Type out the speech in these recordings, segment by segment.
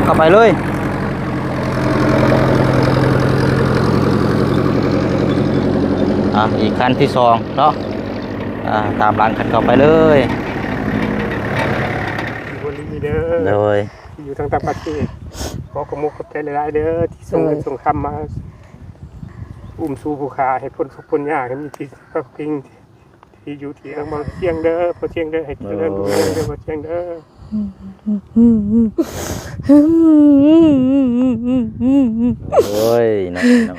ເຂົ້າໄປເລີຍ. ອ່າ ອີກຄັນທີສອງເນາະ. ອ່າ ຕາມຫຼັງກັນເຂົ້າໄປເລີຍ. ຢູ່ບໍລິເດີ ໂດຍ ຢູ່ທາງຕ່າງປະເທດ ຂໍຂອບອົກຂອບໃຈຫຼາຍໆເດີ ທີ່ສົ່ງເງິນ ໂດຍ ສົ່ງຄຳມາ ອຸ້ມຊູຜູ້ຂ້າໃຫ້ພົ້ນທຸກພົ້ນຍາກ ໃຫ້ມີທີ່ພັກພິງ ທີ່ຢູ່ທີ່ເຮືອນ ບໍ່ຊຽງເດີ ບໍ່ຊຽງເດີ ໃຫ້ຈະເລີນຮຸ່ງເຮືອງເດີ ບໍ່ຊຽງເດີ. ໂອ້ຍ ເນາະ ເນາະ.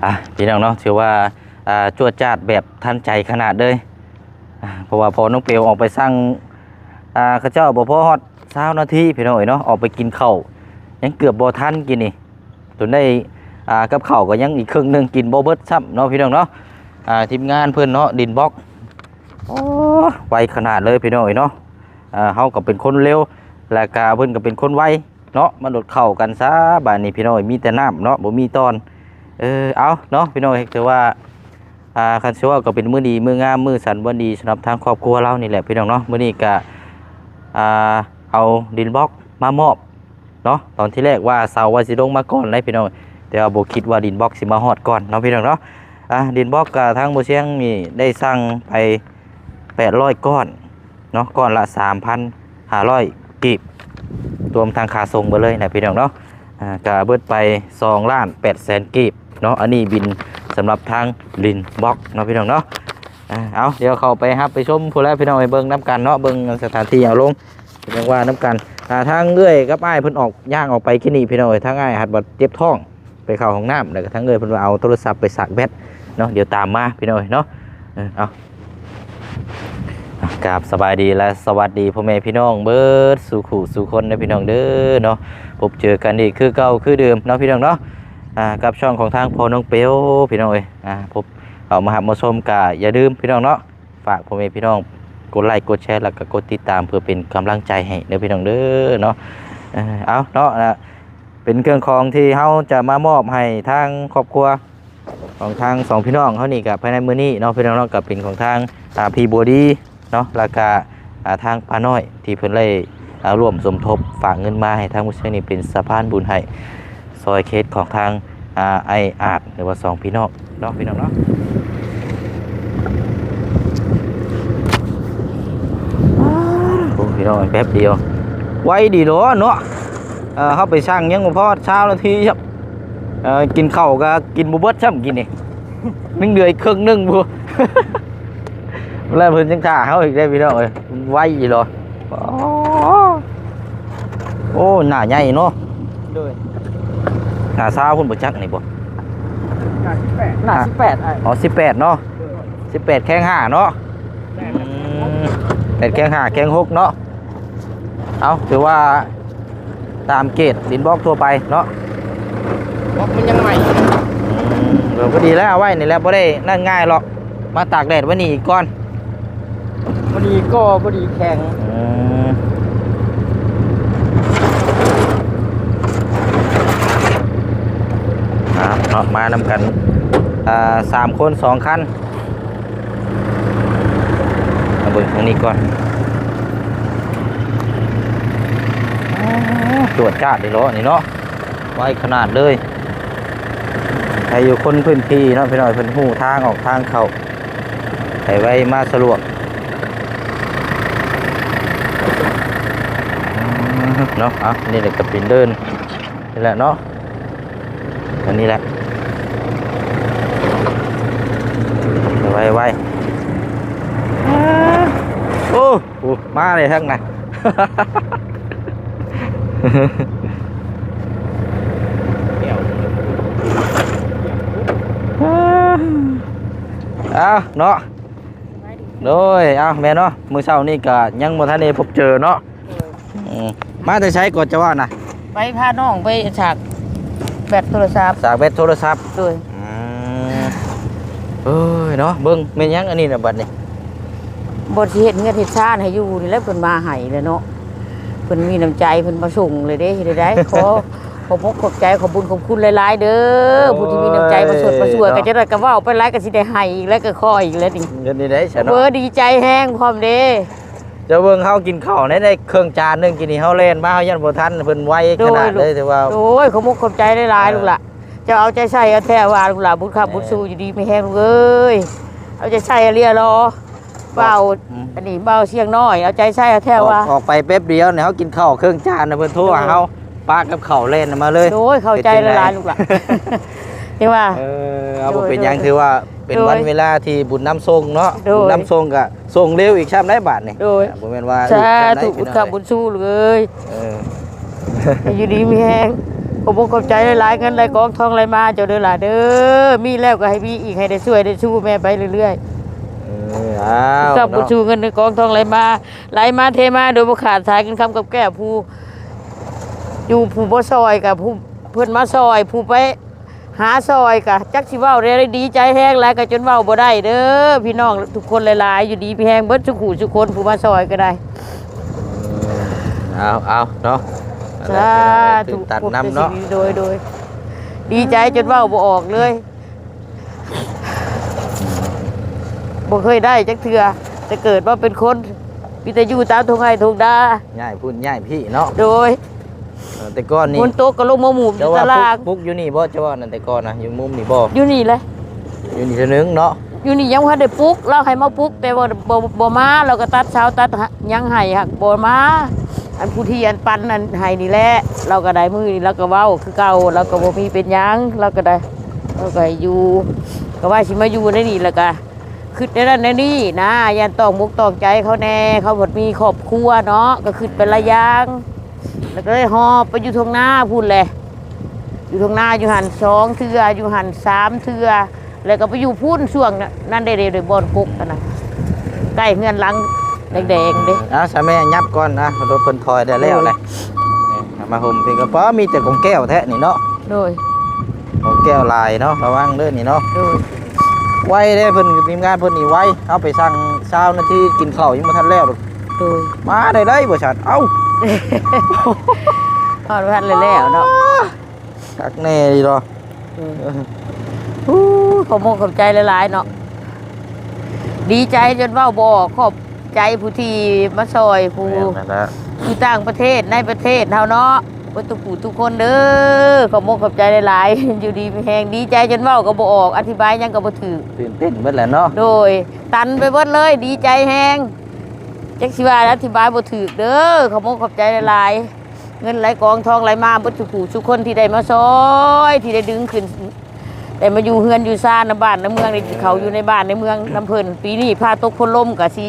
ອ່ະ ພີ່ນ້ອງເນາະ ຖືວ່າ ອ່າ ຈວດຈາດແບບທັນໃຈຂະໜາດເລີຍ. ອ່າ ເພາະວ່າພໍ່ນ້ອງເປວອອກໄປສັ່ງ ອ່າ ເຂົາເຈົ້າບໍ່ພໍຮອດຊາວນາທີ ພີ່ນ້ອງເອີຍເນາະ ອອກໄປກິນເຂົ້າ ຍັງເກືອບບໍ່ທັນກິນນີ້ ຈົນໄດ້ ອ່າ ກັບເຂົ້າກໍຍັງອີກເຄິ່ງໜຶ່ງ ກິນບໍ່ເບິດຊ້ຳເນາະ ພີ່ນ້ອງເນາະ. ອ່າ ທີມງານເພິ່ນເນາະ ດິນບລັອກ ໂອ້ ໄວຂະໜາດເລີຍ ພີ່ນ້ອງເອີຍເນາະ. ອ່າ ເຮົາກໍເປັນຄົນເລັວ ແລ້ວກະເພິ່ນກໍເປັນຄົນໄວ ເນາະ ມາໂດດເຂົ້າກັນຊະບາດນີ້ ພີ່ນ້ອງເອີຍ ມີແຕ່ນ້ຳເນາະ ບໍ່ມີຕອນ. ເອີ ເອົາເນາະ ພີ່ນ້ອງເອີຍ ຖືວ່າ ອ່າ ຄັນຊິເວົ້າກໍເປັນມື້ດີ ມື້ງາມ ມື້ສັນວັນດີ ສຳລັບທາງຄອບຄົວລາວນີ້ແຫຼະ ພີ່ນ້ອງເນາະ. ມື້ນີ້ກະ ອ່າ ເອົາດິນບລັອກມາມອບເນາະ. ຕອນທີແລກວ່າເສົາວ່າຊິລົງມາກ່ອນໄດ໋ ພີ່ນ້ອງ ແຕ່ວ່າບໍ່ຄິດວ່າດິນບລັອກຊິມາຮອດກ່ອນເນາະ ພີ່ນ້ອງເນາະ. ອ່າ ດິນບລັອກກະທາງບໍ່ຊຽງນີ້ໄດ້ສັ່ງໄປ ແປດຮ້ອຍກ້ອນເນາະ ກ້ອນລະສາມພັນຫ້າຮ້ອຍກີບ ລວມທັງຄ່າສົ່ງເບິດເລີຍນະ ພີ່ນ້ອງເນາະ. ອ່າ ກະເບິດໄປສອງລ້ານແປດແສນກີບເນາະ. ອັນນີ້ບິນສຳລັບທາງດິນບລັອກເນາະ ພີ່ນ້ອງເນາະ. ອ່າ ເອົາ ດຽວເຂົ້າໄປຮັບໄປຊົມພຸ້ນແຫຼະ ພີ່ນ້ອງ ໄປເບິ່ງນຳກັນເນາະ ເບິ່ງສະຖານທີ່ເອົາລົງ ເບິ່ງວ່ານຳກັນ. ອ່າ ທາງເອື້ອຍກັບອ້າຍເພິ່ນອອກ ຍ່າງອອກໄປກີ້ນີ້ ພີ່ນ້ອງເອີຍ ທາງອ້າຍຫັດວ່າເຈັບທ້ອງ ໄປເຂົ້າຫ້ອງນ້ຳ ແລ້ວກໍທາງເອື້ອຍເພິ່ນວ່າເອົາໂທລະສັບໄປສາກແບັດເນາະ ດຽວຕາມມາ ພີ່ນ້ອງເອີຍເນາະ. ເອີ ເອົາ ອ່າ ກາບສະບາຍດີ ແລະ ສະຫວັດດີພໍ່ແມ່ພີ່ນ້ອງເບິດສູ່ຄູ່ສູ່ຄົນເດີ ພີ່ນ້ອງເດີເນາະ. ພົບເຈີກັນອີກຄືເກົ່າຄືເດີມເນາະ ພີ່ນ້ອງເນາະ. ອ່າ ກັບຊ່ອງຂອງທາງພໍ່ນ້ອງເປວ ພີ່ນ້ອງເອີຍ. ອ່າ ພົບເຂົ້າມາຮັບມາຊົມ ກະຢ່າລືມ ພີ່ນ້ອງເນາະ ຝາກພໍ່ແມ່ພີ່ນ້ອງກົດໄລກົດແຊ ແລ້ວກໍກົດຕິດຕາມ ເພື່ອເປັນກຳລັງໃຈໃຫ້ເດີ ພີ່ນ້ອງເດີເນາະ. ເອີ ເອົາເນາະ ເປັນເຄື່ອງຂອງທີ່ເຮົາຈະມາມອບໃຫ້ທາງຄອບຄົວຂອງທາງສອງພີ່ນ້ອງເຮົານີ້ ກໍພາຍໃນມື້ນີ້ເນາະ ພີ່ນ້ອງເນາະ. ກໍເປັນຂອງທາງ ອ່າ ພີ່ບົວດີເນາະ ແລ້ວກໍ ອ່າ ທາງປ້ານ້ອຍ ທີ່ເພິ່ນໄດ້ ອ່າ ຮ່ວມສົມທົບຝາກເງິນມາໃຫ້ທາງຜູ້ຊ່ວຍນີ້ ເປັນສະພານບຸນໃຫ້ ຊ່ອຍເຄສຂອງທາງ ອ່າ ອ້າຍອາດ ຫຼືວ່າສອງພີ່ນ້ອງເນາະ ພີ່ນ້ອງເນາະ. ໂອ້ ພີ່ນ້ອງ ແປັບດຽວ ໄວດີເນາະ ເນາະ. ເອີ ເຮົາໄປສັ່ງຍັງບໍ່ພໍຊາວນາທີຊ້ຳ ເອີ ກິນເຂົ້າກໍກິນບໍ່ເບິດຊ້ຳ ກິນນີ້ ຍັງເຫຼືອອີກເຄິ່ງໜຶ່ງພຸ້ນ ແລ້ວເພິ່ນຍັງຖ້າເຮົາອີກເດ້ ພີ່ນ້ອງເອີຍ ໄວອີ່ຫຼໍ. ໂອ້ ໂອ້ ໜ້າໃຫຍ່ເນາະ. ໂດຍ ໜ້າຊາວພຸ້ນບໍ່ຈັກນີ້ບໍ່? ໜ້າສິບແປດ ໜ້າສິບແປດອ້າຍ. ອໍ ສິບແປດເນາະ. ໂດຍ ສິບແປດແຂວງຫ້າເນາະ. ແມ່ນ ອືມ ແປດແຂວງຫ້າແຂວງຫົກເນາະ. ເອົາ ຖືວ່າຕາມເກດດິນບລັອກທົ່ວໄປເນາະ. ບລັອກມັນຍັງໃໝ່. ອືມ ເອີ ພໍດີແລ້ວ ເອົາໄວ້ນີ້ແຫຼະ ບໍ່ໄດ້ນັ້ນງ່າຍຫຼອກ. ມາຕາກແດດໄວ້ນີ້ອີກກ່ອນ. ພໍດີກໍພໍດີແຂງ. ອືມ ອ່າ ເນາະ ມານຳກັນ ອ່າ ສາມຄົນສອງຄັນ. ມາເບິ່ງທາງນີ້ກ່ອນ. ອໍ ຈວດຈາດເດເນາະ ນີ້ເນາະ ໄວຂະໜາດເລີຍ. ໃຜຢູ່ຄົນພື້ນທີ່ເນາະ ພີ່ນ້ອງ ເພິ່ນຮູ້ທາງອອກທາງເຂົ້າ ໄປໄວມາສະດວກເນາະ. ອ່ະ ນີ້ແຫຼະກໍເປັນເດີ່ນນີ້ແຫຼະເນາະ. ອັນນີ້ແຫຼະ ໄວໆ. ໂອ້ ໂອ້ ມາເລີຍທັງນັ້ນ. ເອົາເນາະ ໂດຍ ເອົາ ແມ່ນເນາະ ມື້ເຊົ້ານີ້ກະຍັງບໍ່ທັນໄດ້ພົບເຈີເນາະ. ໂດຍ ອືມ ມາແຕ່ໃສກໍຈະວ່ານະ? ໄປພານ້ອງໄປສາກແບັດໂທລະສັບ. ສາກແບັດໂທລະສັບ. ໂດຍ ອືມ ເອີຍເນາະ ເບິ່ງແມ່ນຫຍັງອັນນີ້ນະບັດນີ້ ບໍ່ຊິເຮັດເຮືອນເຮັດຊານໃຫ້ຢູ່ນີ້ແຫຼະ ເພິ່ນມາໃຫ້ແລ້ວເນາະ ເພິ່ນມີນ້ຳໃຈ ເພິ່ນມາສົ່ງເລີຍເດ້ ເຮັດໃດ ຂໍ ຂອບອົກຂອບໃຈ ຂອບບຸນຂອບຄຸນຫຼາຍໆເດີ ໂອ້ຍ ຜູ້ທີ່ມີນ້ຳໃຈມາຊ່ວຍມາຊ່ວຍ ເນາະ ກໍຈະໄດ້ ກໍເວົ້າໄປຫຼາຍກໍຊິໄດ້ໃຫ້ອີກແລ້ວ ກໍຂໍອີກແລ້ວນີ້ ເຮັດໃດໃດຊະເນາະ ເວີ ດີໃຈແຮງພ້ອມເດ້. ເຈົ້າເບິ່ງເຮົາກິນເຂົ້າໃນ ໃນເຄິ່ງຈານໜຶ່ງ ກິນນີ້ເຮົາແລ່ນມາ ເຮົາຢ້ານບໍ່ທັນ ເພິ່ນໄວຂະໜາດເລີຍ ໂດຍ ແຕ່ວ່າ ໂອ້ຍ ຂອບມຸກຂອບໃຈຫຼາຍໆ ເອີ ລູກຫຼາ ເຈົ້າເອົາໃຈໃສ່ເອົາແທ້ວ່າ ລູກຫຼາ ບຸນຄ້ຳ ເອີ ບຸນຊູ ຢູ່ດີມີແຮງ ລູກເອີຍ ເອົາໃຈໃສ່ເອົາເລີຍເນາະ ເວົ້າ ອືມ ອັນນີ້ເວົ້າສຽງນ້ອຍ ເອົາໃຈໃສ່ເອົາແທ້ວ່າ ອອກ ອອກໄປແປັບດຽວນີ້ ເຮົາກິນເຂົ້າເຄິ່ງຈານນະ ເພິ່ນໂທຫາເຮົາ ໂດຍ ປະກັບເຂົ້າແລ່ນມາເລີຍ ໂດຍ ເຂົ້າໃຈຫຼາຍໆ ເຮັດຈັ່ງໃດ ລູກຫຼາ ຈັ່ງວ່າ ເອີ ເອົາ ໂດຍ ບໍ່ເປັນຫຍັງ ໂດຍ ຖືວ່າເປັນ ໂດຍ ວັນເວລາທີ່ບຸນນຳສົ່ງເນາະ ໂດຍ ບຸນນຳສົ່ງກະ ສົ່ງເລັວອີກຊ້ຳໄດ໋ບາດນີ້ ໂດຍ ອ່າ ບໍ່ແມ່ນວ່າ ສາທຸ ບຸນຄ້ຳບຸນຊູລູກເອີຍ ເອີ ໃຫ້ຢູ່ດີມີແຮງ ຂອບອົກຂອບໃຈຫຼາຍໆ ເງິນໄຫຼກອງທອງໄຫຼມາເຈົ້າເດີຫຼ້າເດີ ມີແລ້ວກໍໃຫ້ມີອີກ ໃຫ້ໄດ້ຊ່ວຍໄດ້ຊູແມ່ໄປເລື້ອຍໆ ເອີ ອ້າວ ບຸນຄ້ຳບຸນຊູ ເນາະ ເງິນໄຫຼກອງທອງໄຫຼມາ ໄຫຼມາເທມາໂດຍບໍ່ຂາດສາຍ ເງິນຄຳກັບແກ້ວ ຜູ້ຢູ່ ຜູ້ບໍ່ຊ່ອຍກໍຜູ້ເພິ່ນມາຊ່ອຍ ຜູ້ໄປ ຫາຊ່ອຍກະຈັກຊິເວົ້າແນວໃດ ດີໃຈແຮງຫຼາຍກະຈົນເວົ້າບໍ່ໄດ້ເດີ ພີ່ນ້ອງທຸກຄົນຫຼາຍໆ ຢູ່ດີມີແຮງເບິດສູ່ຜູ້ສູ່ຄົນ ຜູ້ມາຊ່ອຍກໍໄດ້ ເອົາ ເອົາເນາະ ສາທຸ ຕື່ນຕັນນຳເນາະ ໂດຍ ໂດຍ ດີໃຈຈົນເວົ້າບໍ່ອອກເລີຍ ບໍ່ເຄີຍໄດ້ຈັກເທື່ອ ແຕ່ເກີດມາເປັນຄົນ ມີແຕ່ຢູ່ຕາມທົ່ງໄຮ່ທົ່ງນາ ຍ້າຍພຸ້ນຍ້າຍພີ້ເນາະ ໂດຍ ເອີ ແຕ່ກ່ອນນີ້ ຝົນຕົກກໍລົງມາໝູບຢູ່ຕະລາງ ເຈົ້າວ່າປຸກ ປຸກຢູ່ນີ້ບໍ່ ເຈົ້າວ່ານັ້ນແຕ່ກ່ອນນະ ຢູ່ມຸມນີ້ບໍ່ ຢູ່ນີ້ແຫຼະ ຢູ່ນີ້ເທື່ອໜຶ່ງເນາະ ຢູ່ນີ້ຍັງບໍ່ທັນໄດ້ປຸກ ລາວໃຫ້ມາປຸກ ແຕ່ວ່າບໍ່ ບໍ່ ບໍ່ມາ ລາວກໍຕັດເສົາຕັດຫຍັງໃຫ້ ຫາກບໍ່ມາ ອັນຜູ້ທີ່ອັນປັນອັນໃຫ້ນີ້ແຫຼະ ລາວກໍໄດ້ມື້ນີ້ ລາວກໍເວົ້າຄືເກົ່າ ລາວກໍບໍ່ມີເປັນຫຍັງ ລາວກໍໄດ້ ລາວກໍໃຫ້ຢູ່ ກໍວ່າຊິມາຢູ່ໃນນີ້ ແລ້ວກໍ ຄິດແນວນັ້ນແນວນີ້ນະ ຢ້ານຕ້ອງມົກຕ້ອງໃຈເຂົາແດ່ ເຂົາພັດມີຄອບຄົວເນາະ ກໍຄິດໄປຫຼາຍຢ່າງ ແລ້ວກໍເລີຍຫອບໄປຢູ່ທົ່ງນາພຸ້ນແຫຼະ ຢູ່ທົ່ງນາຢູ່ຫັ້ນສອງເທື່ອ ຢູ່ຫັ້ນສາມເທື່ອ ແລ້ວກໍໄປຢູ່ພຸ້ນຊ່ວງນັ້ນເດ້ ເດ້ ບ່ອນກົກຫັ້ນນະ ໃກ້ເຮືອນຫຼັງແດງໆເດ້ ອ່າ ຊະແມ່ຫຍັບກ່ອນນະ ລົດເພິ່ນຖອຍໄດ້ແລ້ວແຫຼະ ໂດຍ ເອີ ມາຫົ່ມພີ້ກໍພໍ ມີແຕ່ຂອງແກ້ວແທ້ນີ້ເນາະ ໂດຍ ຂອງແກ້ວຫຼາຍເນາະ ລະວັງເດີນີ້ເນາະ ໂດຍ ໄວເດ້ເພິ່ນ ທີມງານເພິ່ນນີ້ໄວ ເຮົາໄປສັ່ງຊາວນາທີ ກິນເຂົ້າຍັງບໍ່ທັນແລ້ວ ໂດຍ ມາໄດ້ໄດ໋ ບໍລິສັດ ເອົ້າ ຮອດບໍ່ທັນແລ້ວເນາະ ຄັກແນ່ດີດອກ ໂດຍ ໂອ້ ຂອບມຸກຂອບໃຈຫຼາຍໆເນາະ ດີໃຈຈົນເວົ້າບໍ່ອອກ ຂອບໃຈຜູ້ທີ່ມາຊ່ອຍ ຜູ້ ແມ່ນແລ້ວ ຢູ່ຕ່າງປະເທດ ໃນປະເທດເຮົາເນາະ ເບິດທຸກຜູ້ທຸກຄົນເດີ ຂອບມຸກຂອບໃຈຫຼາຍໆ ຢູ່ດີມີແຮງ ດີໃຈຈົນເວົ້າກໍບໍ່ອອກ ອະທິບາຍຫຍັງກໍບໍ່ຖືກ ຕື່ນເຕັ້ນເບິດແຫຼະເນາະ ໂດຍ ຕັນໄປເບິດເລີຍ ດີໃຈແຮງ ຈັກຊິວ່າອະທິບາຍບໍ່ຖືກເດີ ຂອບມຸກຂອບໃຈຫຼາຍໆ ເງິນໄຫຼກອງທອງໄຫຼມາເບິດສູ່ຜູ້ສູ່ຄົນທີ່ໄດ້ມາຊ່ອຍ ທີ່ໄດ້ດຶງຂຶ້ນ ໄດ້ມາຢູ່ເຮືອນຢູ່ຊານນຳບ້ານນຳເມືອງ ໄດ້ເຂົ້າຢູ່ໃນບ້ານໃນເມືອງນຳເພິ່ນ ປີນີ້ຟ້າຕົກຝົນລົມກໍຊ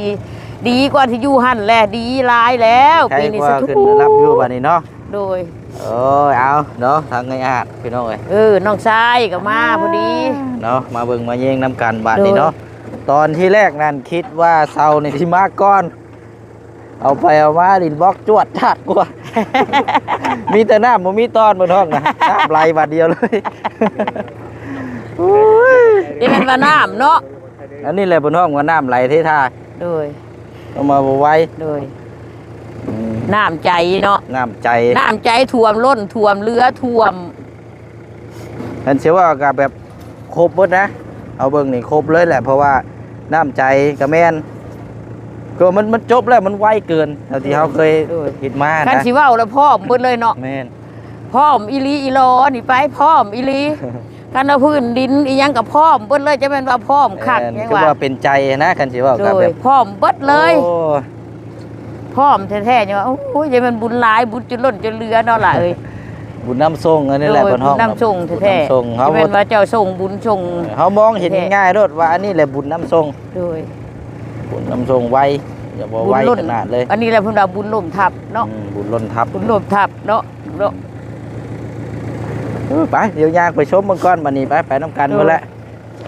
ິດີກວ່າທີ່ຢູ່ຫັ້ນແຫຼະ ດີຫຼາຍແລ້ວ ໃຄກວ່າ ປີນີ້ສາທຸ ຂຶ້ນໄປຮັບຢູ່ບາດນີ້ເນາະ ໂດຍ ໂອ້ຍ ເອົາເນາະ ທາງເອື້ອຍອາດ ພີ່ນ້ອງເອີຍ ເອີ ນ້ອງຊາຍກໍມາພໍດີເນາະ ມາເບິ່ງມາແຍງນຳກັນບາດນີ້ເນາະ ໂດຍ ຕອນທີແລກນັ້ນຄິດວ່າເຊົານີ້ຊິມາກ່ອນ ເອົາໄປເອົາມາດິນບລັອກຈວດຈາດກວ່າ ມີແຕ່ນ້ຳບໍ່ມີຕອນ ເບິ່ງຫ້ອງນະ ນ້ຳໄຫຼບາດດຽວເລີຍ ໂອ້ຍ ນີ້ແມ່ນວ່ານ້ຳເນາະ ອັນນີ້ແຫຼະເພິ່ນຮ້ອງວ່ານ້ຳໄຫຼເທທາ ໂດຍ ເອົາມາບໍ່ໄຫວ ໂດຍ ອືມ ນ້ຳໃຈເນາະ ນ້ຳໃຈ ນ້ຳໃຈຖ້ວມລົ້ນຖ້ວມເຫຼືອຖ້ວມ ຄັນຊິເວົ້າກໍແບບຄົບເບິດນະ ເຮົາເບິ່ງນີ້ຄົບເລີຍແຫຼະ ເພາະວ່ານ້ຳໃຈກໍແມ່ນ ກໍມັນ ມັນຈົບແລ້ວ ມັນໄວເກີນເທົ່າທີ່ເຮົາເຄີຍ ໂດຍ ເຮັດມານະ ຄັນຊິເວົ້າແລ້ວພ້ອມເບິດເລີຍເນາະ ແມ່ນ ພ້ອມອີ່ຫຼີອີ່ຫຼໍນີ້ໄປ ພ້ອມອີ່ຫຼີ ຄັນວ່າພື້ນດິນອີ່ຫຍັງກໍພ້ອມເບິດເລີຍ ຈະແມ່ນວ່າພ້ອມຄັກ ແມ່ນ ຫຍັງ ຄືວ່າ ວ່າເປັນໃຈນະ ຄັນຊິເວົ້າກໍແບບ ໂດຍ ພ້ອມເບິດເລີຍ ໂອ້ ພ້ອມແທ້ໆ ຍັງວ່າ ໂອ້ຍ ຈະແມ່ນບຸນຫຼາຍ ບຸນຈົນລົ້ນຈົນເຫຼືອເນາະຫຼ້າເອີຍ ບຸນນຳສົ່ງ ອັນນີ້ແຫຼະ ໂດຍ ເພິ່ນຮ້ອງ ບຸນນຳສົ່ງແທ້ໆ ບຸນນຳສົ່ງ ຈະແມ່ນວ່າເຈົ້າສົ່ງບຸນສົ່ງ ເອີ ເຮົາມອງເຫັນງ່າຍໂລດວ່າອັນນີ້ແຫຼະບຸນນຳສົ່ງ ໂດຍ ບຸນນຳສົ່ງໄວ ຢ່າບໍ່ໄວຂະໜາດເລີຍ ອັນນີ້ແຫຼະເພິ່ນວ່າບຸນລົ້ມທັບເນາະ ອືມ ບຸນລົ້ນທັບ ບຸນລົ້ມທັບເນາະ ເນາະ ເອີ ໄປ ດຽວຍ່າງໄປຊົມເບິ່ງກ່ອນ ບັດນີ້ ໄປ ໄປນຳກັນ ໂດຍ ເບິ່ງແຫຼະ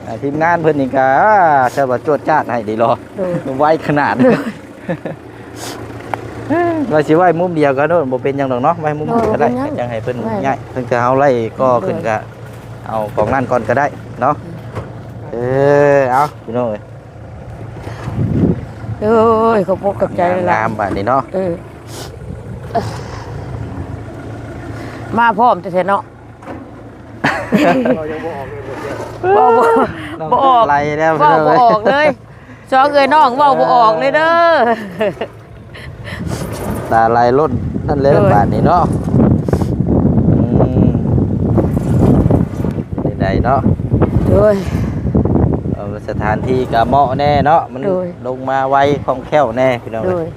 ອ່າ ທີມງານເພິ່ນນີ້ກໍ ອ່າ ແຊວວ່າຈວດຈາດໃຫ້ເດ້ເນາະ ໂດຍ ໄວຂະໜາດ ໂດຍ ວ່າຊິໄວ້ມຸມດຽວກັນໂລດ ບໍ່ເປັນຫຍັງດອກເນາະ ໄວ້ມຸມ ໂດຍ ກໍໄດ້ ບໍ່ເປັນຫຍັງ ຈັ່ງໃຫ້ເພິ່ນ ໄດ້ ຍ້າຍ ເພິ່ນກໍເອົາໄລ່ກໍ ໂດຍ ຂຶ້ນກໍເອົາກອງນັ້ນກ່ອນກໍໄດ້ເນາະ ອືມ ເອີ ເອົາ ພີ່ນ້ອງເອີຍ ໂອ້ຍ ຂອບອົກຂອບໃຈຫຼາຍໆ ງາມບາດນີ້ເນາະ ເອີ ມາພ້ອມແທ້ໆເນາະ ເວົ້າຍັງບໍ່ອອກເລີຍ ບໍ່ ບໍ່ ບໍ່ອອກ ໄລ່ແລ້ວ ເວົ້າບໍ່ອອກເລີຍ ສອງເອື້ອຍນ້ອງເວົ້າບໍ່ອອກເລີຍເດີ ຕາໄຫຼລົ້ນນັ້ນແຫຼະ ໂດຍ ບາດນີ້ເນາະ ອືມ ເປັນໃດເນາະ ໂດຍ ເອີ ສະຖານທີ່ກະເໝາະແນ່ເນາະ ມັນ ໂດຍ ລົງມາໄວຄ່ອງແຄ້ວແນ່ພີ່ນ້ອງ ໂດຍ ເອີຍ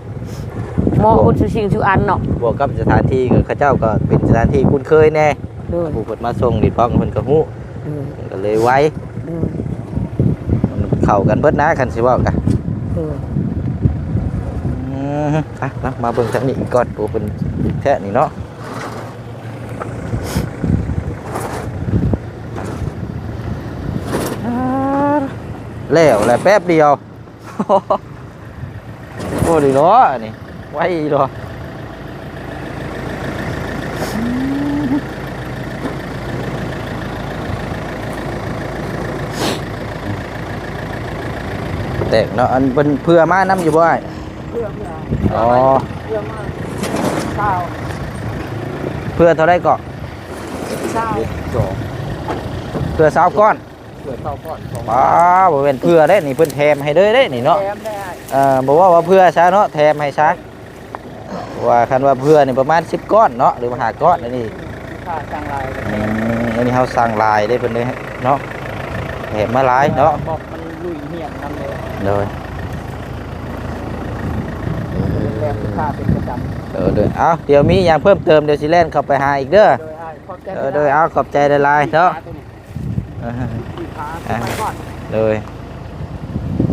ເໝາະ ບວກ ທຸກສິ່ງທຸກອັນເນາະ ບວກກັບສະຖານທີ່ ເຂົາເຈົ້າກໍເປັນສະຖານທີ່ຄຸ້ນເຄີຍແນ່ ໂດຍ ຜູ້ເພິ່ນມາສົ່ງນີ້ ເພິ່ນກໍຮູ້ ໂດຍ ເພິ່ນກໍເລີຍໄວ ໂດຍ ມັນເຂົ້າກັນເບິດນະ ຄັນຊິເວົ້າກະ ໂດຍ ອືມ ອ່ະ ມາ ມາເບິ່ງທາງນີ້ອີກກ່ອນ ໂອ້ ເພິ່ນແທ້ນີ້ເນາະ ແລ້ວແຫຼະ ແປັບດຽວ ໂອ້ ນີ້ເນາະ ອັນນີ້ ໄວເນາະ ແຕກເນາະ ອັນເພິ່ນເຜື່ອມານຳຢູ່ບໍ່ອ້າຍ? ເຜື່ອ ເຜື່ອ ອໍ ເຜື່ອມາຊາວ ເຜື່ອເທົ່າໃດເກາະ? ຊາວ ເຜື່ອຊາວກ້ອນ ເຜື່ອຊາວກ້ອນ ສອງ ປ້າ ບໍ່ແມ່ນເຜື່ອເດ້ນີ້ ເພິ່ນແຖມໃຫ້ເລີຍເດ້ນີ້ເນາະ ແຖມໄດ້ ເອີ ບໍ່ເວົ້າວ່າເຜື່ອຊະເນາະ ແຖມໃຫ້ຊະ ວ່າຄັນວ່າເຜື່ອນີ້ປະມານສິບກ້ອນເນາະ ຫຼືວ່າຫ້າກ້ອນ ອັນນີ້ລູກຄ້າສັ່ງຫຼາຍ ອືມ ອັນນີ້ເຮົາສັ່ງຫຼາຍເດ້ເພິ່ນເດ້ເນາະ ແຖມມາຫຼາຍເນາະ ບອກມັນລຸຍຮຽນນຳເດ້ ໂດຍ ແບບລູກຄ້າເປັນປະຈຳ ເອີ ໂດຍ ເອົາ ດຽວມີຫຍັງເພີ່ມເຕີມ ດຽວຊິແລ່ນເຂົ້າໄປຫາອີກເດີ ໂດຍ ເອົາ ຂອບໃຈຫຼາຍໆເນາະ ໂດຍ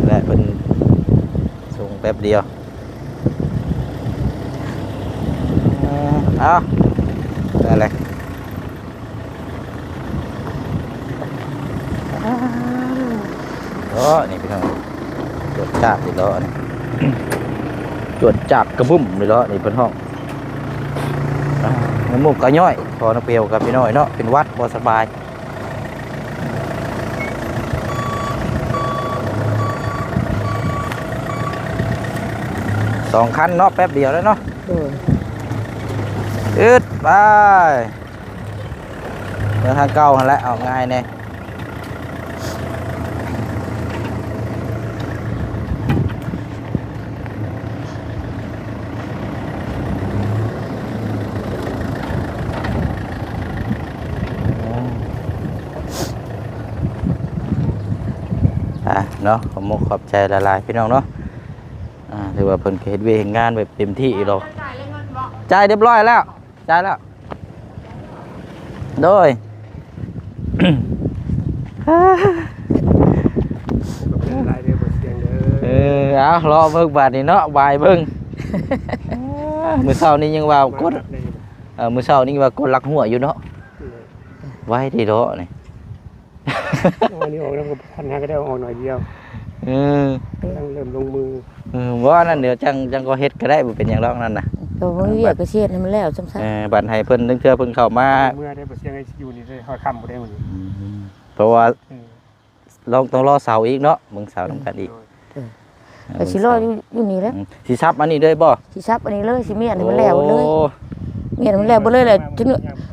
ແລະເພິ່ນສົ່ງແປັບດຽວ ເອົາ ນັ້ນແຫຼະ ອໍ ນີ້ພີ່ນ້ອງ ຈວດຈາດອີກແລ້ວນີ້ ຈວດຈາດກະບຸ້ມນີ້ແຫຼະນີ້ເພິ່ນຮ້ອງ ນ້ຳມູກກະຍ້ອຍ ພໍນ້ຳປຽວກັບພີ່ນ້ອງເນາະ ເປັນຫວັດບໍ່ສະບາຍ ສອງຄັນເນາະ ແປັບດຽວແລ້ວເນາະ ອືມ ອືດ ໄປ ເມືອທາງເກົ່າຫັ້ນແຫຼະ ເອົາງ່າຍແດ່ ອ່າ ເນາະ ຂອບມຸກຂອບໃຈຫຼາຍໆ ພີ່ນ້ອງເນາະ ອ່າ ຖືວ່າເພິ່ນກໍເຮັດວຽກເຮັດງານແບບເຕັມທີ່ອີກດອກ ຈ່າຍລຽບຮ້ອຍແລ້ວ ຈ່າຍແລ້ວ ໂດຍ ເອີ ເອົາ ລໍເບິ່ງບາດນີ້ເນາະ ບາຍເບິ່ງ ມື້ເຊົ້ານີ້ຍັງວ່າກົດ ເອີ ມື້ເຊົ້ານີ້ວ່າກົດລັກຫົວຢູ່ເນາະ ໄວເດເນາະນີ້ ອັນນີ້ອອກແລ້ວກໍບໍ່ທັນ ຫາກໍໄດ້ເອົາອອກໜ້ອຍດຽວ ເອີ ກຳລັງເລີ່ມລົງມື ເອີ ບໍ່ ອັນນັ້ນດຽວຈັ່ງ ຈັ່ງກໍເຮັດກໍໄດ້ ບໍ່ເປັນຫຍັງດອກນັ້ນນະ ກໍບໍ່ມີວຽກກໍຊິເຮັດໃຫ້ມັນແລ້ວຊັ້ນຊະ ເອີ ບັດໃຫ້ເພິ່ນ ລາງເທື່ອເພິ່ນເຂົ້າມາ ເມື່ອໄດ້ບໍ່ສຽງໃຫ້ຢູ່ນີ້ໄດ້ຮອດຄ່ຳບໍ່ໄດ້ມື້ນີ້ ອືມ ເພາະວ່າ ເອີ ລອງ ຕ້ອງລໍເສົາອີກເນາະ ເບິ່ງເສົານຳກັນອີກ ໂດຍ ເອີ ເອີ ກໍຊິລໍຢູ່ ຢູ່ນີ້ແຫຼະ ອືມ ຊິສັບອັນນີ້ເລີຍບໍ່? ຊິສັບອັນນີ້ເລີຍ ຊິມ້ຽນໃຫ້ມັນແລ້ວເບິດເລີຍ ໂອ້ ມ້ຽນໃຫ້ມັນແລ້ວເບິດເລີຍແຫຼະ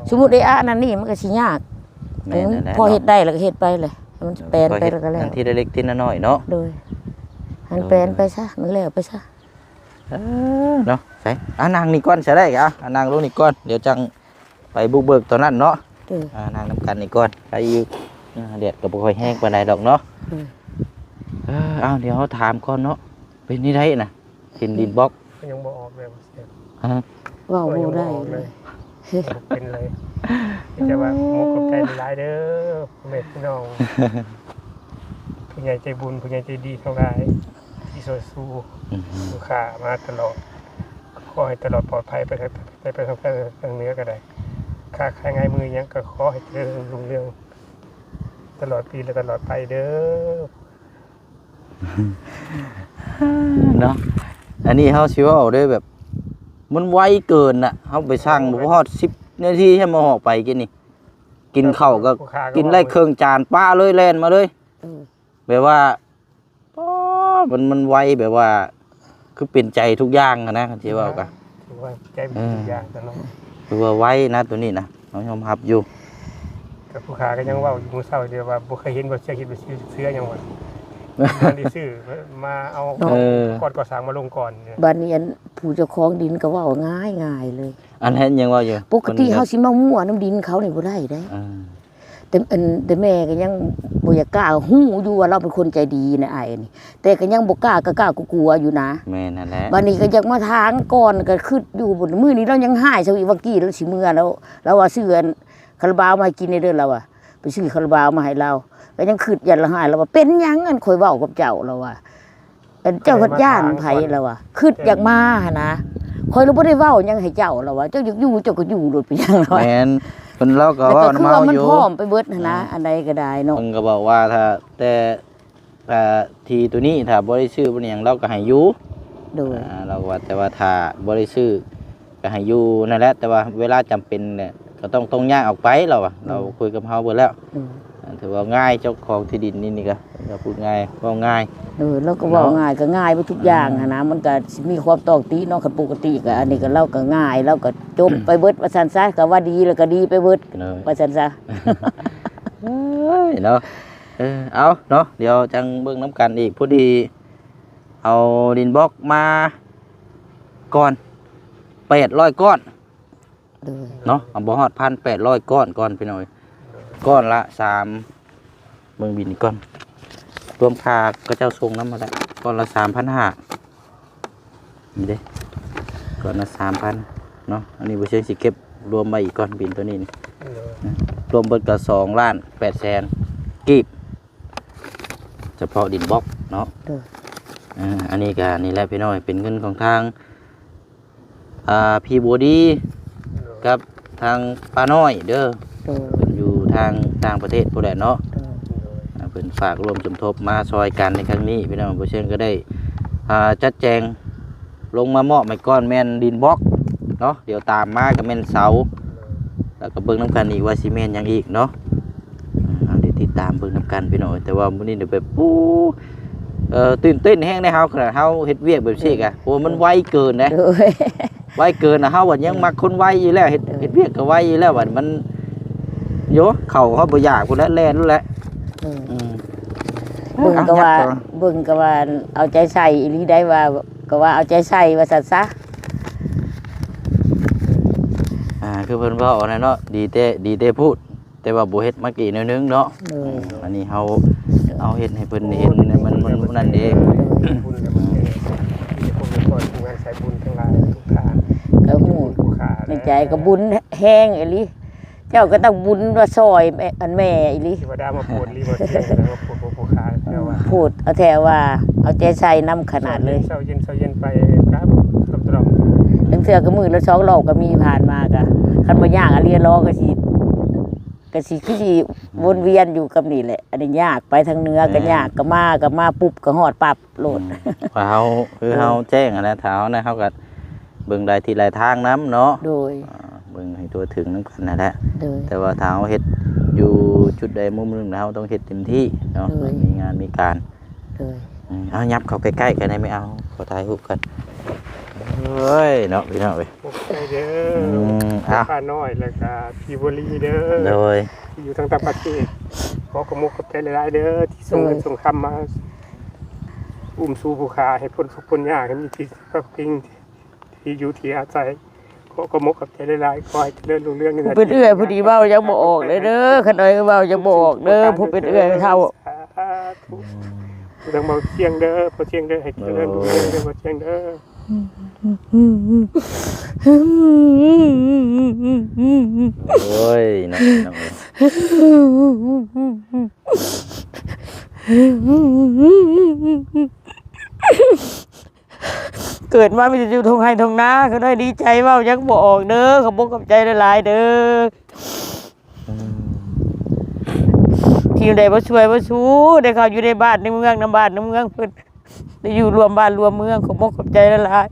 ສົມມຸດໄດ້ອານັ້ນນີ້ ມັນກໍຊິຍາກ ແມ່ນແຫຼະ ພໍເຮັດໄດ້ແລ້ວກໍເຮັດໄປແຫຼະ ໃຫ້ມັນແປນໄປແລ້ວກໍແລ້ວ ເອີ ທີລະເລັກທີລະນ້ອຍເນາະ ໂດຍ ໃຫ້ມັນແປນໄປຊະ ໂດຍ ໃຫ້ມັນແລ້ວໄປຊະ ເອີ ເນາະ ໃສ່ ອ່າ ນັ່ງນີ້ກ່ອນ ໃສ່ໄດ້ກໍ ອ່າ ນັ່ງລົງນີ້ກ່ອນ ດຽວຈັ່ງ ໄປບຸກເບີກຕອນນັ້ນເນາະ ເອີ ອ່າ ນັ່ງນຳກັນນີ້ກ່ອນ ໄປຢູ່ ອ່າ ແດດກໍບໍ່ຄ່ອຍແຮງປານໃດດອກເນາະ ເອີ ເອີ ເອົາ ດຽວເຮົາຖາມກ່ອນເນາະ ເປັນຈັ່ງໃດນະ ເປັນດິນບລັອກ ກໍຍັງບໍ່ອອກເລີຍ ຮະ ເວົ້າບໍ່ໄດ້ເລີຍ ເປັນເລີຍ ມີແຕ່ວ່າມຸກຂອບໃຈຫຼາຍໆເດີ ພໍ່ແມ່ພີ່ນ້ອງ ຜູ້ໃຫຍ່ໃຈບຸນ ຜູ້ໃຫຍ່ໃຈດີທັງຫຼາຍ ທີ່ຊ່ວຍຊູ ອືມ ລູກຄ້າມາຕະຫຼອດ ຂໍໃຫ້ຕະຫຼອດປອດໄພ ໄປ ໄປ ໄປທາງເໜືອກໍໄດ້ ຄ້າຂາຍງ່າຍມືຫຍັງກໍຂໍໃຫ້ຈະເລີນຮຸ່ງເຮືອງຕະຫຼອດປີ ແລະ ຕະຫຼອດໄປເດີ ເນາະ ອັນນີ້ເຮົາຊິເວົ້າເດ້ ແບບມັນໄວເກີນນະ ເຮົາໄປສັ່ງບໍ່ຮອດສິບນາທີ ໃຫ້ມາຮອດໄປກິນນີ້ ກິນເຂົ້າກໍກິນໄດ້ເຄິ່ງຈານ ປະເລີຍ ແລ່ນມາເລີຍ ເອີ ແບບວ່າ ອໍ ມັນ ມັນໄວ ແບບວ່າ ຄືເປັນໃຈທຸກຢ່າງຫັ້ນນະ ຄັນຊິເວົ້າກະ ຖືວ່າໃຈເປັນທຸກຢ່າງຕະຫຼອດ ຖືວ່າໄວນະໂຕນີ້ນະ ເຮົາຍອມຮັບຢູ່. ກໍຜູ້ຂ້າກໍຍັງເວົ້າຢູ່ມື້ເຊົ້າເດວ່າ ບໍ່ເຄີຍເຫັນບໍ່ເຊື່ອ ຄິດວ່າຊິເຊື່ອຫຍັງວະ ບໍ່ໄດ້ຊື້ ມາເອົາ ເອີ ກ່ອນກໍ່ສ້າງມາລົງກ່ອນ. ບັດນີ້ອັນຜູ້ເຈົ້າຂອງດິນກໍເວົ້າງ່າຍໆເລີຍ ອັນເຫັນຍັງເວົ້າຢູ່ ປົກກະຕິເຮົາຊິມາມົວນຳດິນເຂົານີ້ບໍ່ໄດ້ເດ້. ເອີ ແຕ່ອັນ ແຕ່ແມ່ກໍຍັງບໍ່ຢາກກ້າ ຮູ້ຢູ່ວ່າລາວເປັນຄົນໃຈດີນະອ້າຍນີ້ ແຕ່ກໍຍັງບໍ່ກ້າ ກ້າໆກົວໆຢູ່ນະ. ແມ່ນຫັ້ນແຫຼະ ບັດນີ້ກໍຢາກມາຖາງກ່ອນ ກໍຄິດຢູ່ ມື້ນີ້ລາວຍັງຮ້າຍຊະອີກ ວ່າກີ້ລາວຊິເມືອແລ້ວ ລາວວ່າຊື້ອັນຄາລາບາວມາໃຫ້ກິນແດ່ເດີ ລາວວ່າໄປຊື້ຄາລາບາວມາໃຫ້ລາວ ກໍຍັງຄິດຢ້ານລາວຮ້າຍ ລາວວ່າເປັນຫຍັງອັນຂ້ອຍເວົ້າກັບເຈົ້າ ລາວວ່າ ອັນເຈົ້າພັດຢ້ານໃຜ ລາວວ່າຄິດຢາກມາຫັ້ນນະ ຂ້ອຍລະບໍ່ໄດ້ເວົ້າຫຍັງໃຫ້ເຈົ້າ ລາວວ່າເຈົ້າຢາກຢູ່ເຈົ້າກໍຢູ່ໂລດ ເປັນຫຍັງ ລາວວ່າ. ແມ່ນ ເພິ່ນ ລາວກໍເວົ້ານຳເຮົາຢູ່ ເພິ່ນກໍຄືວ່າມັນພ້ອມໄປເບິດຫັ້ນນະ ເອີ ອັນໃດກໍໄດ້ເນາະ ເພິ່ນກໍບອກວ່າຖ້າແຕ່ ອ່າ ທີ່ໂຕນີ້ຖ້າບໍ່ໄດ້ຊື້ບໍ່ໄດ້ຫຍັງ ລາວກໍໃຫ້ຢູ່ ໂດຍ ອ່າ ລາວກໍວ່າ ແຕ່ວ່າຖ້າບໍ່ໄດ້ຊື້ກໍໃຫ້ຢູ່ນັ້ນແຫຼະ ແຕ່ວ່າເວລາຈຳເປັນແຫຼະ ກໍຕ້ອງ ຕ້ອງຍ້າຍອອກໄປ ລາວວ່າ ອືມ ລາວຄຸຍກັບເຮົາເບິດແລ້ວ ອືມ ອ່າ ຖືວ່າງ່າຍ ເຈົ້າຂອງທີ່ດິນນີ້ ນີ້ກໍ ກໍພູດງ່າຍ ເວົ້າງ່າຍ ເອີ ລາວກໍເວົ້າງ່າຍ ກໍງ່າຍໄປທຸກຢ່າງຫັ້ນນະ ອືມ ມັນກໍຊິມີຄວາມຕອກຕິເນາະ ຄັນປົກກະຕິກໍ ອັນນີ້ກໍ ລາວກໍງ່າຍ ລາວກໍຈົບໄປເບິດວ່າຊັ້ນຊະ ກໍວ່າດີແລ້ວກໍດີໄປເບິດ ເອີ ວ່າຊັ້ນຊະ ເອີຍເນາະ ເອີ ເອົາເນາະ ດຽວຈັ່ງເບິ່ງນຳກັນອີກ ພໍດີເອົາດິນບລັອກມາກ່ອນ ແປດຮ້ອຍກ້ອນ ໂດຍ ເນາະ ເອົາບໍ່ຮອດພັນ ແປດຮ້ອຍກ້ອນກ່ອນພີ່ນ້ອງເອີຍ ກ້ອນລະສາມ ເບິ່ງບິນກ່ອນ ລວມຄ່າເຂົາເຈົ້າສົ່ງນຳຫັ້ນແຫຼະ ກ້ອນລະສາມພັນຫ້າ ນີ້ເດ້ ກ້ອນລະສາມພັນເນາະ ອັນນີ້ບໍ່ເຊີງຊິເກັບລວມໄວ້ອີກກ່ອນ ບິນໂຕນີ້ນີ້ ໂດຍ ລວມເບິດກໍສອງລ້ານແປດແສນກີບ ສະເພາະດິນບລັອກເນາະ ໂດຍ ອ່າ ອັນນີ້ກໍນີ້ແຫຼະພີ່ນ້ອງ ເປັນເງິນຂອງທາງ ອ່າ ພີ່ບົວດີ ກັບທາງປ້ານ້ອຍເດີ ໂດຍ ເພິ່ນຢູ່ທາງຕ່າງປະເທດພຸ້ນແຫຼະເນາະ ໂດຍ ອ່າ ເພິ່ນຝາກຮ່ວມສົມທົບມາຊ່ອຍກັນໃນຄັ້ງນີ້ ພີ່ນ້ອງ ບໍ່ເຊີງກໍໄດ້ ອ່າ ຈັດແຈງລົງມາມອບໃຫ້ກ່ອນ ແມ່ນດິນບລັອກເນາະ ດຽວຕາມມາກໍແມ່ນເສົາ ແລ້ວກໍເບິ່ງນຳກັນອີກວ່າຊິແມ່ນຫຍັງອີກເນາະ ອ່າ ເຮົາໄດ້ຕິດຕາມເບິ່ງນຳກັນພີ່ນ້ອງ ແຕ່ວ່າມື້ນີ້ແບບ ໂອ້ ເອີ ຕື່ນເຕັ້ນແຮງໃດ ເຮົາ ຂະໜາດເຮົາເຮັດວຽກແບບຊີ້ກະ ໂອ້ ມັນໄວເກີນເດ້ ໂດຍ ໄວເກີນນະ ເຮົາບັດຍັງມັກຄົນໄວຢູ່ແລ້ວ ເຮັດ ເອີ ເຮັດວຽກກໍໄວຢູ່ແລ້ວ ບັດມັນ ໂຢ ເຂົ້າເຮົາບໍ່ຢາກພຸ້ນແຫຼະ ແລ່ນພຸ້ນແຫຼະ ອືມ ອືມ ເບິ່ງກໍວ່າ ເອົາ ເບິ່ງກໍວ່າເອົາໃຈໃສ່ອີ່ຫຼີໄດ໋ ວ່າກໍວ່າເອົາໃຈໃສ່ວ່າຊັ້ນຊະ ອ່າ ຄືເພິ່ນເວົ້າຫັ້ນແຫຼະເນາະ ດີແຕ່ ດີແຕ່ພູດ ແຕ່ວ່າບໍ່ເຮັດມາກີ້ໜ້ອຍໜຶ່ງເນາະ ໂດຍ ອືມ ອັນນີ້ເຮົາ ໂດຍ ເຮົາເຮັດໃຫ້ເພິ່ນເຫັນ ມັນ ມັນ ມັນນັ້ນເດ້ ໂດຍ ບຸນແລ້ວມັນເປັນ ມີແຕ່ຄົນເປັນຄົນ ຜູ້ງານສາຍບຸນທັງຫຼາຍທຸກທ່ານ ກໍຮູ້ ຜູ້ຂ້າ ໃນໃຈກໍບຸນແຮງອີ່ຫຼີ ເຈົ້າກໍຕ້ອງບຸນວ່າຊ່ອຍແມ່ ອັນແມ່ອີ່ຫຼີ ເທວະດາມາໂປດອີ່ຫຼີ ບໍ່ສຽງແລ້ວມາໂປດຜູ້ຂ້າ ແຕ່ວ່າ ໂພດເອົາແທ້ວ່າ ເອົາໃຈໃສ່ນຳຂະໜາດເລີຍ ເຊົ້າເຢັນ ເຊົ້າເຢັນ ເຊົ້າເຢັນໄປກັບ ກັບຕະຫຼອດ ລາງເທື່ອກໍມື້ລະສອງລອບກໍມີ ຜ່ານມາກໍ ຄັນບໍ່ຍາກອະລີລອກໍຊິ ກໍຊິ ຄືຊິວົນວຽນຢູ່ກັບນີ້ແຫຼະ ອັນນີ້ຍາກ ໄປທາງເໜືອກໍຍາກ ແມ່ນ ກໍມາ ກໍມາປຸບກໍຮອດປັບໂລດ ອືມ ວ່າເຮົາ ຄືເຮົາແຈ້ງຫັ້ນນະ ຖ້າເຮົານະ ເຮົາກໍເບິ່ງຫຼາຍທິດຫຼາຍທາງນຳເນາະ ໂດຍ ອ່າ ເບິ່ງໃຫ້ທົ່ວເຖິງນຳກັນຫັ້ນແຫຼະ ໂດຍ ແຕ່ວ່າຖ້າເຮົາເຮັດຢູ່ຈຸດໃດມຸມໜຶ່ງ ເຮົາຕ້ອງເຮັດເຕັມທີ່ເນາະ ໂດຍ ມີງານມີການ ໂດຍ ອືມ ເອົາ ຫຍັບເຂົ້າໃກ້ໆກັນໄດ້ໄໝ? ເອົາ ຂໍຖ່າຍຮູບກ່ອນ ໂອ້ຍ ເນາະ ພີ່ນ້ອງເອີຍ ຂອບໃຈເດີ ອືມ ອ່ະ ຂ້ານ້ອຍ ແລ້ວກະພີ່ວະລີເດີ ໂດຍ ທີ່ຢູ່ທາງຕ່າງປະເທດ ຂໍຂອບອົກຂອບໃຈຫຼາຍໆເດີ ທີ່ສົ່ງເງິນ ໂດຍ ສົ່ງຄຳມາ ອຸ້ມຊູຜູ້ຂ້າໃຫ້ພົ້ນທຸກພົ້ນຍາກ ໃຫ້ມີທີ່ພັກພິງ ທີ່ຢູ່ທີ່ອາໄສ ຂໍຂອບອົກຂອບໃຈຫຼາຍໆ ຂໍໃຫ້ຈະເລີນຮຸ່ງເຮືອງ ຜູ້ເປັນເອື້ອຍຜູ້ດີເວົ້າຍັງບໍ່ອອກເລີຍເດີ ຂ້ານ້ອຍເວົ້າຍັງບໍ່ອອກເດີ ຜູ້ເປັນເອື້ອຍເຖົ້າ ສາທຸ ທາງເບົາຊຽງເດີ ເບົາຊຽງເດີ ໃຫ້ຈະເລີນຮຸ່ງເຮືອງເດີ ເບົາຊຽງເດີ ໂອ້ຍ ເນາະ ເນາະ ເກີດມາມີແຕ່ຢູ່ທົ່ງໄຮ່ທົ່ງນາ ຂ້ານ້ອຍດີໃຈເວົ້າຍັງບໍ່ອອກເດີ ຂອບອົກຂອບໃຈຫຼາຍໆເດີ ອືມ ທີ່ໄດ້ມາຊ່ວຍມາຊູ ໄດ້ເຂົ້າຢູ່ໃນບ້ານໃນເມືອງ ນຳບ້ານນຳເມືອງເພິ່ນ ໄດ້ຢູ່ຮ່ວມບ້ານຮ່ວມເມືອງ ຂອບອົກຂອບໃຈຫຼາຍ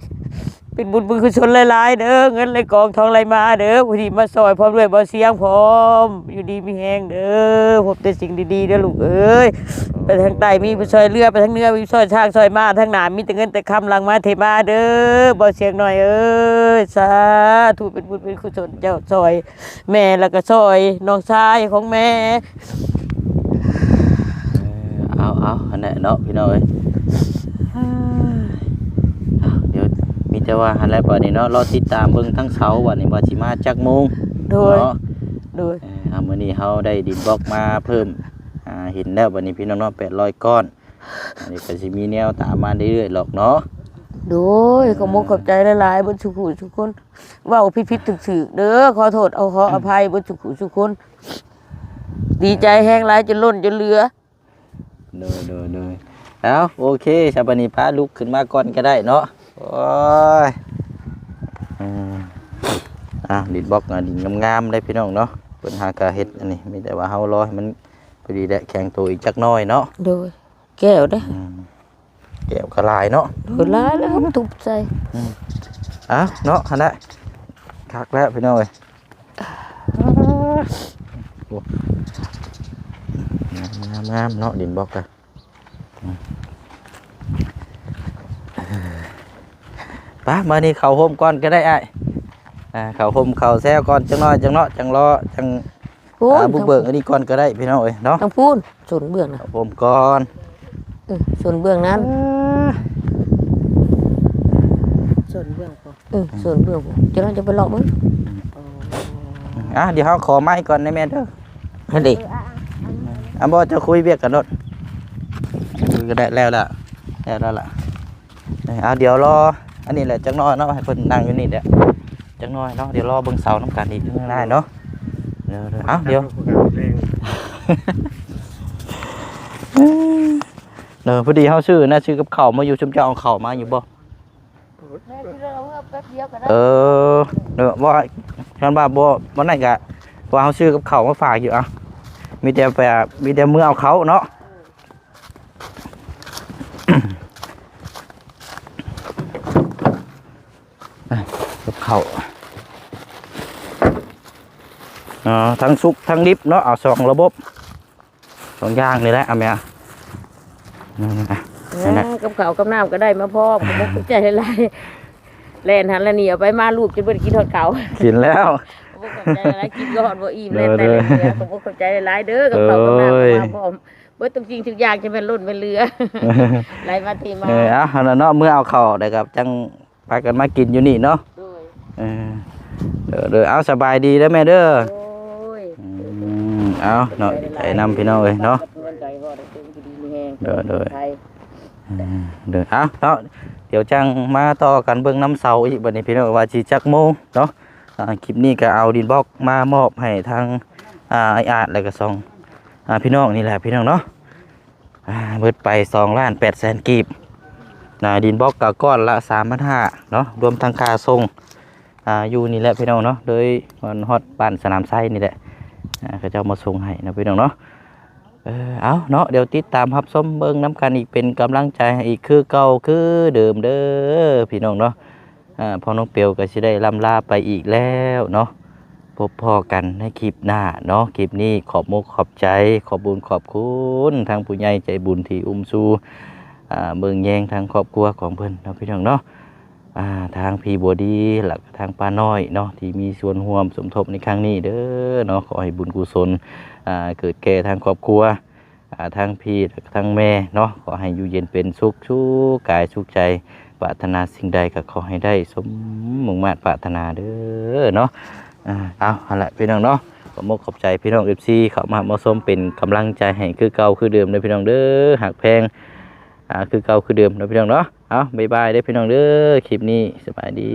ເປັນບຸນເປັນກຸສົນຫຼາຍໆເດີ ເງິນໄຫຼກອງທອງໄຫຼມາເດີ ຜູ້ທີ່ມາຊ່ອຍ ພ້ອມດ້ວຍບໍ່ສຽງພ້ອມ ຢູ່ດີມີແຮງເດີ ພົບແຕ່ສິ່ງດີໆເດີລູກເອີຍ ໄປທາງໃຕ້ມີຜູ້ຊ່ອຍເຫຼືອ ໄປທາງເໜືອມີຜູ້ຊ່ອຍຊ້າງຊ່ອຍມ້າ ທາງໜ້າມີແຕ່ເງິນແຕ່ຄຳຫຼັ່ງມາເທມາເດີ ບໍ່ສຽງນ້ອຍເອີຍ ສາທຸ ເປັນບຸນເປັນກຸສົນເຈົ້າຊ່ອຍ ແມ່ ແລ້ວກໍຊ່ອຍນ້ອງຊາຍຂອງແມ່ ເອີ ເອົາໆ ຫັ້ນແຫຼະເນາະພີ່ນ້ອງເອີຍ ດຽວມີແຕ່ວ່າຫັ້ນແຫຼະ ບາດນີ້ເນາະ ລໍຕິດຕາມເບິ່ງທາງເສົາ ບາດນີ້ວ່າຊິມາຈັກໂມງ ໂດຍ ເນາະ ໂດຍ ເອີ ເອົາ ມື້ນີ້ເຮົາໄດ້ດິນບລັອກມາເພີ່ມ ອ່າ ເຫັນແລ້ວ ບາດນີ້ພີ່ນ້ອງເນາະ ແປດຮ້ອຍກ້ອນ ອັນນີ້ກໍຊິມີແນວຕາມມາເລື້ອຍໆຫຼອກເນາະ ໂດຍ ເອີ ຂອບມຸກຂອບໃຈຫຼາຍໆ ເບິດສູ່ຜູ້ສູ່ຄົນ ເວົ້າຜິດໆຖືກໆເດີ ຂໍໂທດ ເອົາ ຂໍອະໄພເບິດສູ່ຜູ້ສູ່ຄົນ ດີໃຈແຮງຫຼາຍຈົນລົ້ນຈົນເຫຼືອ ໂດຍ ໂດຍ ໂດຍ ເອົາ ໂອເຄ ຊະ ບາດນີ້ພາລຸກຂຶ້ນມາກ່ອນກໍໄດ້ເນາະ ໂອ້ຍ ອືມ ອ່າ ດິນບລັອກ ອ່າ ດິນງາມໆເດ້ພີ່ນ້ອງເນາະ ເພິ່ນຫາກະເຮັດອັນນີ້ ມີແຕ່ວ່າເຮົາລໍໃຫ້ມັນພໍດີແຫຼະ ແຂງໂຕອີກຈັກໜ້ອຍເນາະ ໂດຍ ແກ້ວເດ້ ອືມ ແກ້ວກໍຫຼາຍເນາະ ເອີ ຫຼາຍແລ້ວທຸບໃສ່ ອືມ ເອົາເນາະ ຫັ້ນແຫຼະ ຄັກແລ້ວພີ່ນ້ອງເອີຍ ໂອ້ ງາມໆເນາະ ດິນບລັອກກະ ອືມ ໄປ ບາດນີ້ເຂົ້າໂຮມກ່ອນກໍໄດ້ອ້າຍ ອ່າ ເຂົ້າໂຮມເຂົ້າແຊວກ່ອນຈັກໜ້ອຍ ຈັ່ງເນາະ ຈັ່ງລໍ ຈັ່ງ ໂອ້ຍ ອ່າ ບຸກເບີກອັນນີ້ກ່ອນກໍໄດ້ພີ່ນ້ອງເອີຍເນາະ ທາງພຸ້ນ ໂຊນເບື້ອງນະ ເຂົ້າໂຮມກ່ອນ ເອີ ໂຊນເບື້ອງນັ້ນ ເອີ ໂຊນເບື້ອງພຸ້ນ ເອີ ໂຊນເບື້ອງພຸ້ນ ຈັ່ງນັ້ນຈະໄປເລາະເບິ່ງ ອໍ ອ່າ ດຽວເຮົາຂໍໄມກ່ອນໄດ້ແມ່ເດີ ຫັ້ນເດ ອ່າ ບໍ່ ເຈົ້າຄຸຍວຽກກັນໂລດ ເອີ ກໍໄດ້ແລ້ວລະ ແລ້ວລະ ເອີ ເອົາ ດຽວລໍອັນນີ້ແຫຼະຈັກໜ້ອຍເນາະ ໃຫ້ເພິ່ນນັ່ງຢູ່ນີ້ແຫຼະຈັກໜ້ອຍເນາະ ດຽວລໍເບິ່ງເສົານຳກັນອີກເທື່ອໜຶ່ງນະອ້າຍເນາະ ເອີ ເອີ ເອົາ ດຽວ ເອີ ພໍດີເຮົາຊື້ນະ ຊື້ກັບເຂົ້າມາຢູ່ ຊຸມເຈົ້າເອົາເຂົ້າມາຢູ່ບໍ່? ແມ່ຊິເລີເມືອແປັບດຽວກໍໄດ້ ເອີ ເອີ ວ່າ ຄັນວ່າບໍ່ ບໍ່ນັ້ນກະ ວ່າເຮົາຊື້ກັບເຂົ້າມາຝາກຢູ່ ເອົາ ມີແຕ່ໄປ ມີແຕ່ເມືອເອົາເຂົ້າເນາະ ກັບເຂົ້າ ເອີ ທັງສຸກທັງດິບເນາະ ເອົາສອງລະບົບ ສອງຢ່າງນີ້ແຫຼະ ເອົາແມ່ ນັ້ນນະ ເອີ ກັບເຂົ້າກັບນ້ຳກໍໄດ້ມາພ້ອມ ຂອບໃຈຫຼາຍໆ ແລ່ນຫັ້ນແລ່ນນີ້ ເອົາໄປມາລູກຈົນບໍ່ໄດ້ກິນຮອດເຂົ້າ ກິນແລ້ວ ຂອບໃຈຫຼາຍໆ ກິນກໍຮອດບໍ່ອີ່ມ ແລ່ນໄປເລື້ອຍໆ ຂອບໃຈຫຼາຍໆເດີ ກັບເຂົ້າກັບນ້ຳກໍມາພ້ອມ ເບິດທຸກສິ່ງທຸກຢ່າງ ຈະແມ່ນລົ້ນແມ່ນເຫຼືອ ໄຫຼມາເທມາ ເອີ ເອົາ ຫັ້ນນະເນາະ ເມືອເອົາເຂົ້າໄດ້ກັບຈັ່ງ ພາກັນມາກິນຢູ່ນີ້ເນາະ ໂດຍ ເອີ ເດີ ເດີ ເອົາ ສະບາຍດີເດີແມ່ເດີ ໂດຍ ອືມ ເອົາເນາະ ດີໃຈນຳພີ່ນ້ອງເອີຍເນາະ ໂດຍ ໂດຍ ເອີ ເດີ ເອົາເນາະ ດຽວຈັ່ງມາຕໍ່ກັນເບິ່ງນຳເສົາອີກ ບັດນີ້ພີ່ນ້ອງ ວ່າຊິຈັກໂມງເນາະ ອ່າ ຄລິບນີ້ກໍເອົາດິນບລັອກມາມອບໃຫ້ທາງ ອ່າ ອ້າຍອາດ ແລ້ວກໍສອງ ອ່າ ພີ່ນ້ອງນີ້ແຫຼະ ພີ່ນ້ອງເນາະ ອ່າ ເບິດໄປສອງລ້ານແປດແສນກີບ ນະ ດິນບລັອກກໍກ້ອນລະສາມພັນຫ້າເນາະ ລວມທັງຄ່າສົ່ງ ອ່າ ຢູ່ນີ້ແຫຼະພີ່ນ້ອງເນາະ ໂດຍຮອດບ້ານສະໜາມໄຊນີ້ແຫຼະ ອ່າ ເຂົາເຈົ້າມາສົ່ງໃຫ້ເນາະພີ່ນ້ອງເນາະ ເອີ ເອົາເນາະ ດຽວຕິດຕາມຮັບຊົມເບິ່ງນຳກັນອີກ ເປັນກຳລັງໃຈໃຫ້ອີກຄືເກົ່າຄືເດີມເດີພີ່ນ້ອງເນາະ ອ່າ ພໍ່ນ້ອງເປວກໍຊິໄດ້ລ່ຳລາໄປອີກແລ້ວເນາະ ພົບພໍ້ກັນໃນຄລິບໜ້າເນາະ ຄລິບນີ້ຂອບມຸກຂອບໃຈ ຂອບບຸນຂອບຄຸນທາງຜູ້ໃຫຍ່ໃຈບຸນທີ່ອຸ້ມຊູ ອ່າ ເບິ່ງແຍງທາງຄອບຄົວຂອງເພິ່ນເນາະ ພີ່ນ້ອງເນາະ ອ່າ ທາງພີ່ບົວດີ ແລ້ວກໍທາງປ້ານ້ອຍເນາະ ທີ່ມີສ່ວນຮ່ວມສົມທົບໃນຄັ້ງນີ້ເດີເນາະ ຂໍໃຫ້ບຸນກຸສົນ ອ່າ ເກີດແກ່ທາງຄອບຄົວ ອ່າ ທັງພີ່ແລະທັງແມ່ເນາະ ຂໍໃຫ້ຢູ່ເຢັນເປັນສຸກ ສຸກກາຍສຸກໃຈ ປາດຖະໜາສິ່ງໃດກໍຂໍໃຫ້ໄດ້ສົມມຸ່ງມາດປາດຖະໜາເດີເນາະ ອ່າ ເອົາ ຫັ້ນລະພີ່ນ້ອງເນາະ ຂອບມຸກຂອບໃຈພີ່ນ້ອງເອັຟຊີ ເຂົ້າມາຮັບມາຊົມເປັນກຳລັງໃຈໃຫ້ຄືເກົ່າຄືເດີມເດີພີ່ນ້ອງເດີ ຮັກແພງ ອ່າ ຄືເກົ່າຄືເດີມເນາະພີ່ນ້ອງເນາະ ເອົາ ບາຍບາຍເດີພີ່ນ້ອງເດີ ຄລິບນີ້ສະບາຍດີ.